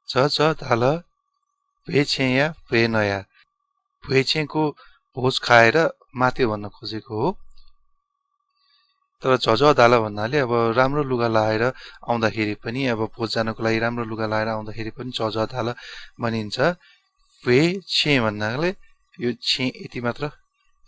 धाल भेछेया भेनया भेछेको भोज खाएर मात्यो भन्न खोजेको हो तर धाल भन्नाले अब राम्रो लुगा लाएर आउँदाखेरि पनि अब भोज जानको लागि राम्रो लुगा लाएर आउँदाखेरि पनि धाल भनिन्छ भेछे भन्नाले यो छे यति मात्र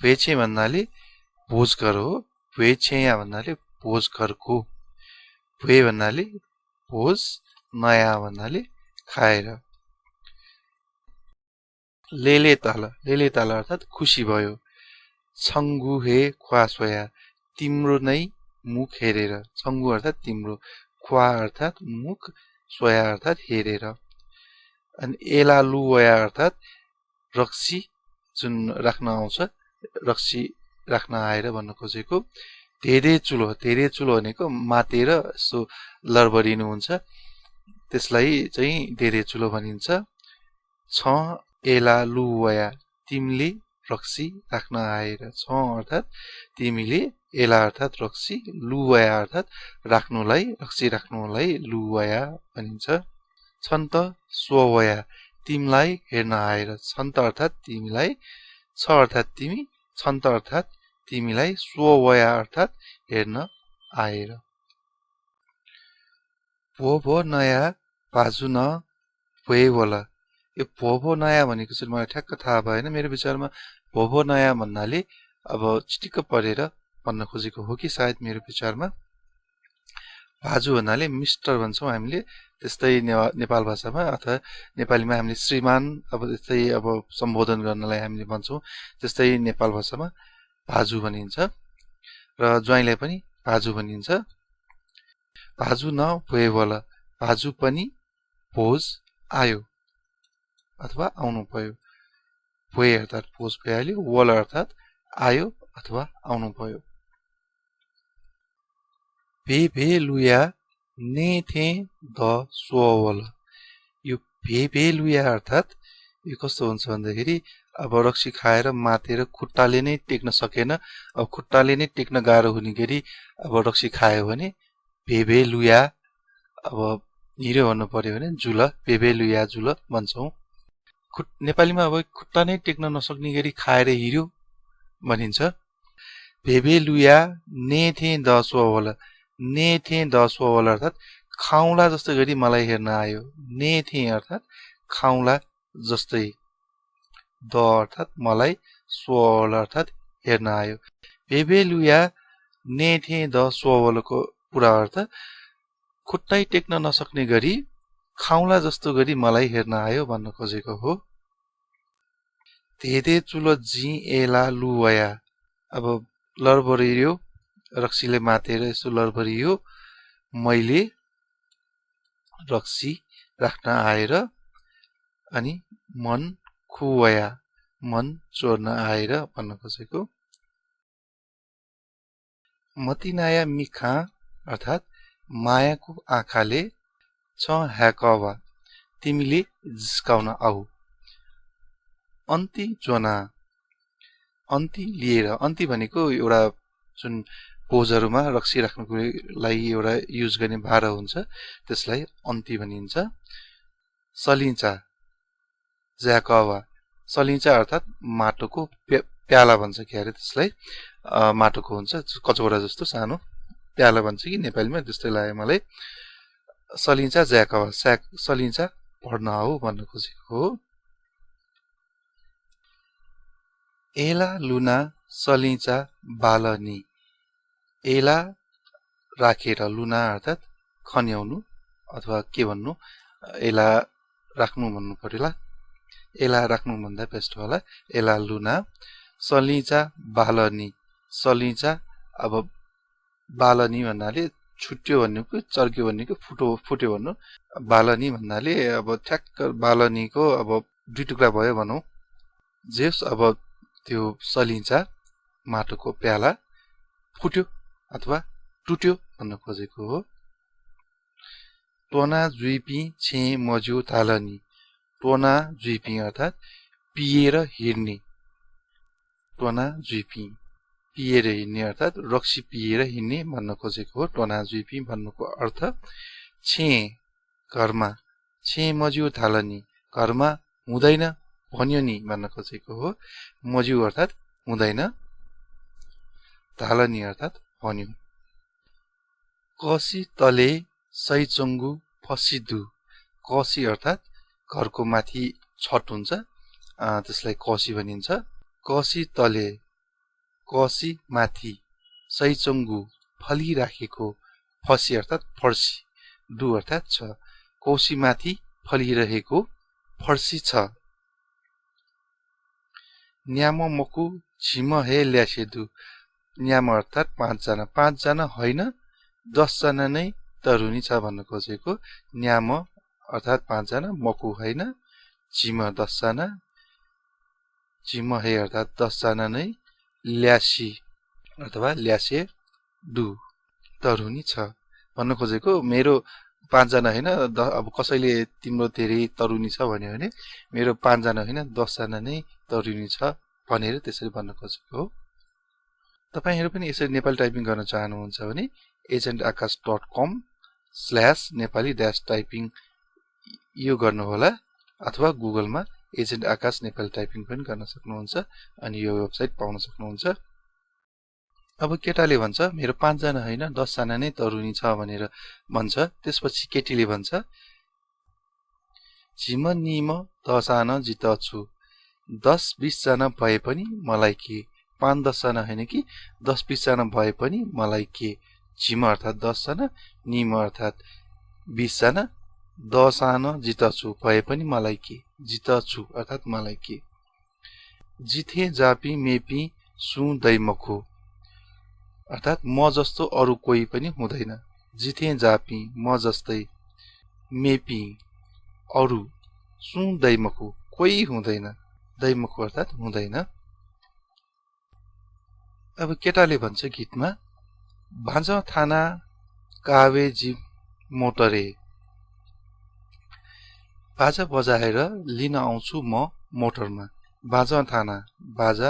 भेछे भन्नाले भोज घर हो भेछेया भन्नाले भोज घरको भे भन्नाले भोज नयाँ भन्नाले खाएर लेले ताल अर्थात खुसी भयो छङ्गु हे ख्वासोया तिम्रो नै मुख हेरेर छङ्गु अर्थात तिम्रो ख्वा अर्थात मुख सोया अर्थात हेरेर अनि एला लुवया अर्थात रक्सी जुन राख्न आउँछ रक्सी राख्न आएर भन्न खोजेको धेरै चुलो भनेको मातेर यसो लरबरिनु हुन्छ त्यसलाई चाहिँ धेरै चुलो भनिन्छ छ एला लुवया तिमीले रक्सी राख्न आएर छ अर्थात तिमीले एला अर्थात रक्सी लुवया अर्थात राख्नुलाई रक्सी राख्नुलाई लुवया भनिन्छ छन्त स्ववया तिमीलाई हेर्न आएर छन्त अर्थात तिमीलाई छ अर्थात तिमी छन्त अर्थात तिमीलाई स्ववया अर्थात हेर्न आएर भो नयाँ बाजु न भोला यो भो नयाँ भनेको चाहिँ मलाई ठ्याक्क थाहा भएन मेरो विचारमा भो नयाँ भन्नाले अब चिटिक्क परेर भन्न खोजेको हो कि सायद मेरो विचारमा बाजु भन्नाले मिस्टर भन्छौँ हामीले त्यस्तै नेपाल भाषामा अथवा नेपालीमा हामीले श्रीमान अब त्यस्तै अब सम्बोधन गर्नलाई हामीले भन्छौँ त्यस्तै नेपाल भाषामा बाजु भनिन्छ र ज्वाइँलाई पनि बाजु भनिन्छ बाजु न भोला बाजु पनि भोज आयो अथवा आउनु भयो भोए अर्थात भोज भइहाल्यो वल अर्थात आयो अथवा आउनु भयो भे लुया ने थे द स्ववल यो भे लुया अर्थात यो कस्तो हुन्छ भन्दाखेरि अब रक्सी खाएर मातेर खुट्टाले नै टेक्न सकेन अब खुट्टाले नै टेक्न गाह्रो हुने गरी अब रक्सी खायो भने भे लुया अब हिरो भन्नु पर्यो भने जुल भे लुया जुल भन्छौँ नेपालीमा अब खुट्टा नै टेक्न नसक्ने गरी खाएर हिरो भनिन्छ भे लुया ने थे द स्ववल ने थे द स्ववल अर्थात खाउला जस्तो गरी मलाई हेर्न आयो ने थे अर्थात खाउला जस्तै द अर्थात मलाई स्ववल अर्थात हेर्न आयो भे लुया ने थे द स्ववलको पुरा अर्थ खुट्टै टेक्न नसक्ने गरी खाउला जस्तो गरी मलाई हेर्न आयो भन्न खोजेको हो धेरै चुलो जी एला लुवया अब लरबरियो रक्सीले मातेर यसो लरबरियो मैले रक्सी राख्न आएर अनि मन खुवया मन चोर्न आएर भन्न खोजेको मतिनाया मिखा अर्थात मायाको आँखाले छ ह्याकवा तिमीले जिस्काउन आऊ अन्ती जोना अन्ती लिएर अन्ती भनेको एउटा जुन भोजहरूमा रक्सी राख्नुको लागि एउटा युज गर्ने भाँडा हुन्छ त्यसलाई अन्ती भनिन्छ सलिञ्चा ज्याकवा सलिञ्चा अर्थात माटोको प्याला भन्छ के अरे त्यसलाई माटोको हुन्छ कचौरा जस्तो सानो प्याला भन्छ कि नेपालीमा त्यस्तै लाग्यो मलाई सलिञ्चा ज्याकवा सलिञ्चा पढ्न आऊ भन्न खोजेको हो एला लुना सलिञ्चा बालनी एला राखेर लुना अर्थात खन्याउनु अथवा के भन्नु एला राख्नु भन्नु पर्योला एला राख्नु भन्दा बेस्ट होला एला लुना सलिञ्चा बालनी सलिञ्चा अब बालनी भन्नाले छुट्यो भन्नुको चर्क्यो भन्नुको फुट्यो भन्नु बालनी भन्नाले अब ठ्याक्क बालनीको अब दुई टुक्रा भयो भनौँ जेस अब त्यो सलिञ्चा माटोको प्याला फुट्यो अथवा टुट्यो भन्न खोजेको हो टोना जुइपी छे मज्यू थालनी टोना जुइपी अर्थात पिएर हिँड्ने टोना जुइपी पिएर हिँड्ने अर्थात रक्सी पिएर हिँड्ने भन्न खोजेको हो टोना जुइपी भन्नुको अर्थ छे घरमा छे मज्यू थालनी घरमा हुँदैन भन्यो नि भन्न खोजेको हो मज्यू अर्थात हुँदैन थालनी अर्थात भन्यो कसी तले सैचंगु फसिदु कसी अर्थात घरको माथि छत हुन्छ त्यसलाई कसी भनिन्छ कसी तले कसी माथि सैचंगु फलिराखेको फसी अर्थात फर्सी दु अर्थात छ कौसी माथि फलिरहेको फर्सी छ न्याम मकु झिम हे ल्यासेदु न्याम अर्थात 5 जना 5 जना होइन 10 जना नै तरुनी छ भन्न खोजेको न्याम अर्थात 5 जना मकु होइन झिम 10 जना झिम हे अर्थात 10 जना नै ल्यासी अथवा ल्यासे दु तरुनी छ भन्न खोजेको मेरो 5 जना हैन अब कसैले तिम्रो धेरै तरुनी छ भन्यो भने मेरो 5 जना हैन 10 जना नै तरुनी छ भनेर त्यसरी भन्न खोजेको हो तपाईहरु पनि यसरी नेपाली टाइपिङ गर्न चाहनुहुन्छ भने agentakash.com/nepali-typing यो गर्नु होला अथवा गुगलमा एजेन्ट आकाश नेपाली टाइपिङ पनि गर्न सक्नुहुन्छ अनि यो वेबसाइट पाउन सक्नुहुन्छ अब केटाले भन्छ मेरो 5 जना हैन 10 जना नै तरुनी छ भनेर भन्छ त्यसपछि केटीले भन्छ झिम निम 10 जना जितछु 10-20 जना भए पनि मलाई के 5-10 जना हैन कि 10-20 जना भए पनि मलाई के झिम अर्थात 10 जना निम अर्थात 20 जना 10 जना जितछु भए पनि मलाई के जितछु अर्थात मलाई के जिथे जापी मेपी सु दैमखो अर्थात म जस्तो अरु कोही पनि हुँदैन जिथे जापी म जस्तै मेपी अरु सु दैमखो कोही हुँदैन दैमखो अर्थात हुँदैन अब केटाले भन्छ गीतमा भान्ज थाना कावे जी मोटरे बाजा बजाएर लिन आउँछु म मोटरमा बाजा थाना बाजा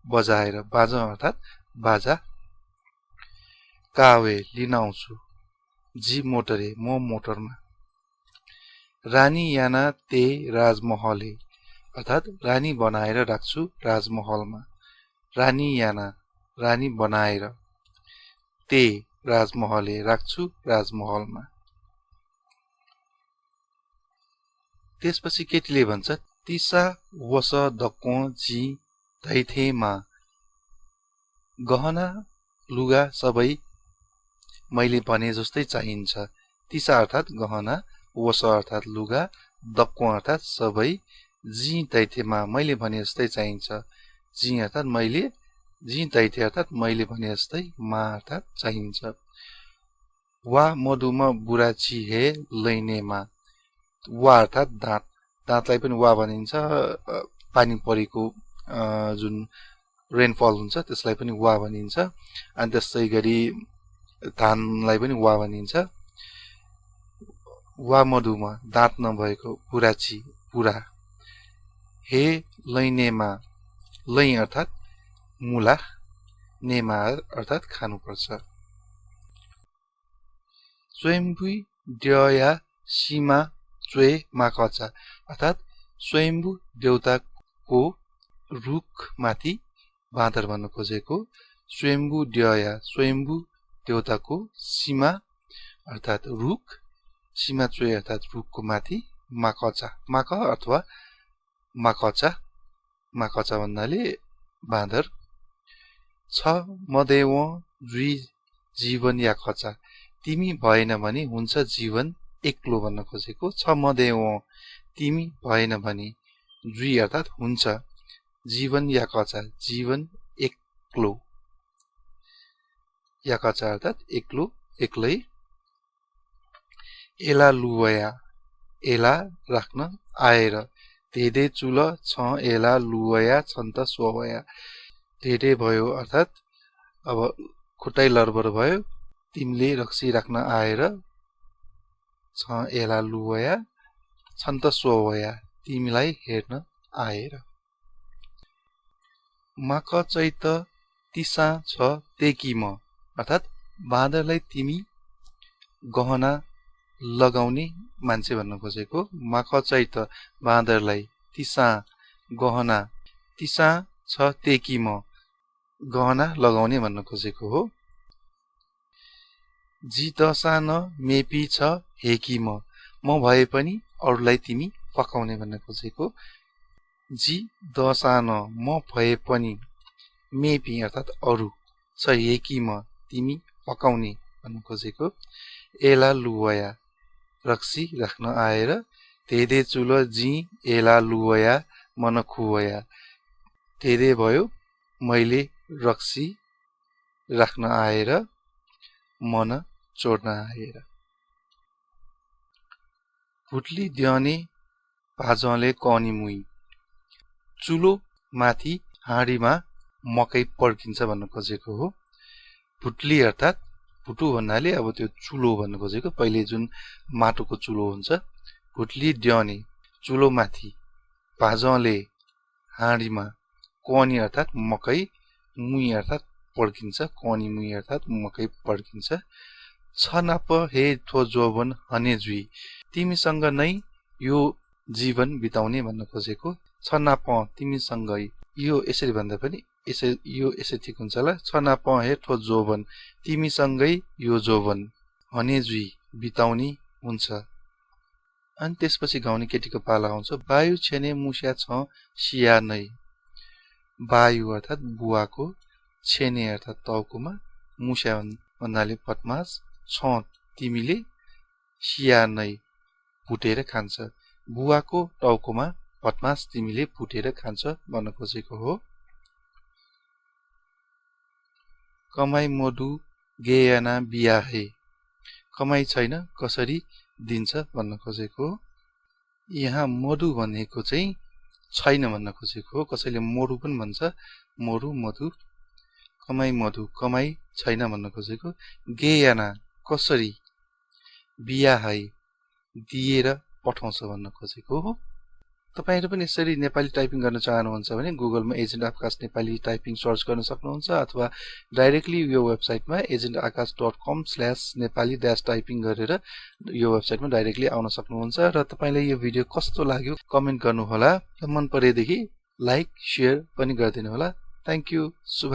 बजाएर बाजा अर्थात बाजा कावे लिन आउँछु जी मोटरे म मोटरमा रानी याना ते राजमहले अर्थात रानी बनाएर राख्छु राजमहलमा रानी याना रानी बनाएर ते राजमहले राख्छु राजमहलमा त्यसपछि केटीले भन्छ तिसा वस दको जी धैथेमा गहना लुगा सबै मैले भने जस्तै चाहिन्छ तिसा अर्थात गहना वस अर्थात लुगा दको अर्थात सबै जी दैथेमा मैले भने जस्तै चाहिन्छ जी अर्थात मैले जी दैथे अर्थात मैले भने जस्तै मा अर्थात चाहिन्छ वा मधुमा बुराची हे लैनेमा वा अर्थात दाँत दाँतलाई पनि वा भनिन्छ पानी परेको जुन रेनफल हुन्छ त्यसलाई पनि वा भनिन्छ अनि त्यसै गरी धानलाई पनि वा भनिन्छ वा मधुमा दाँत नभएको बुराची पुरा हे लैनेमा लै अर्थात मुला नेमा अर्थात खानुपर्छ स्वयम्भू द्यया सीमा चोए माकचा अर्थात स्वयम्भू देवताको रुखमाथि बाँदर भन्न खोजेको स्वयम्भू द्यया स्वयम्भू देवताको सीमा अर्थात रुख सीमा चोए अर्थात रुखको माथि माकचा माक अथवा माकचा माकचा भन्नाले बाँदर छ मदेव जुई जीवन या खचा तिमी भएन भने हुन्छ जीवन एक्लो भन्न खोजेको छ मदेव तिमी भएन भने जुई अर्थात हुन्छ जीवन या कचा जीवन एक्लो या कचा अर्थात एक्लो एक्लै एला लुवया एला राख्न आएर धेधे चुल छ एला लुवया छन्त स्ववया धेधे भयो अर्थात अब खुट्टै लरबर भयो तिमीले रक्सी राख्न आएर छ एला लुवया छन्त स्ववया तिमीलाई हेर्न आएर माक चैत तिसा छ तेकी म अर्थात बाँदरलाई तिमी गहना लगाउने मान्छे भन्न खोजेको माख चैत बाँदरलाई तिसा गहना तिसा छ तेकी म गहना लगाउने भन्न खोजेको हो जी दशा न मेपी छ हेकी म भए पनि अरूलाई तिमी पकाउने भन्न खोजेको जी दशा न म भए पनि मेपी अर्थात अरू छ हेकी म तिमी पकाउने भन्न खोजेको एला लुवया रक्सी राख्न आएर धेरै चुलो जी एला लुवया मन खुवया धेरै भयो मैले रक्सी राख्न आएर मन चोड्न आएर भुटली द्याउने भाजले कनी मुई चुलो माथि हाँडीमा मकै पड्किन्छ भन्न खोजेको हो भुटली अर्थात भुटु भन्नाले अब त्यो चुलो भन्न खोजेको पहिले जुन माटोको चुलो हुन्छ भुटली द्याउने चुलो माथि भाजले हाँडीमा कनी अर्थात मकै मुई अर्थात पड्किन्छ कनी मुई अर्थात मकै पड्किन्छ छनाप हे थो जोवन हने जुई तिमीसँग नै यो जीवन बिताउने भन्न खोजेको छनाप तिमीसँग यो यसरी भन्दा पनि यो यसरी ठिक हुन्छ होला छनाप हे थो जोवन तिमीसँगै यो जोवन हने जुई बिताउने हुन्छ अनि त्यसपछि गाउने केटीको पाला आउँछ वायु छेने मुस्या छ सिया नै वायु अर्थात बुवाको छेने अर्थात टाउकोमा मुस्या भन्नाले पटमास छ तिमीले सिया नै भुटेर खान्छ बुवाको टाउकोमा पटमास तिमीले भुटेर खान्छ भन्न खोजेको हो कमाई मधु गेयना बिया हे कमाई छैन कसरी दिन्छ भन्न खोजेको यहाँ मधु भनेको चाहिँ छैन भन्न खोजेको हो कसैले मोरु पनि भन्छ मोरु मधु कमाई छैन भन्न खोजेको गेयना कसरी बिया है दिएर पठाउँछ भन्न खोजेको हो तपाईहरु पनि यसरी नेपाली टाइपिङ गर्न चाहनुहुन्छ भने गुगलमा एजेन्ट आकाश नेपाली टाइपिङ सर्च गर्न सक्नुहुन्छ अथवा डाइरेक्टली यो वेबसाइटमा agentakash.com/nepali-typing गरेर यो वेबसाइटमा डाइरेक्टली आउन सक्नुहुन्छ र तपाईलाई यो भिडियो कस्तो लाग्यो कमेन्ट गर्नु होला र मन परेदेखि लाइक शेयर पनि गरिदिनु होला थ्यांक यू शुभ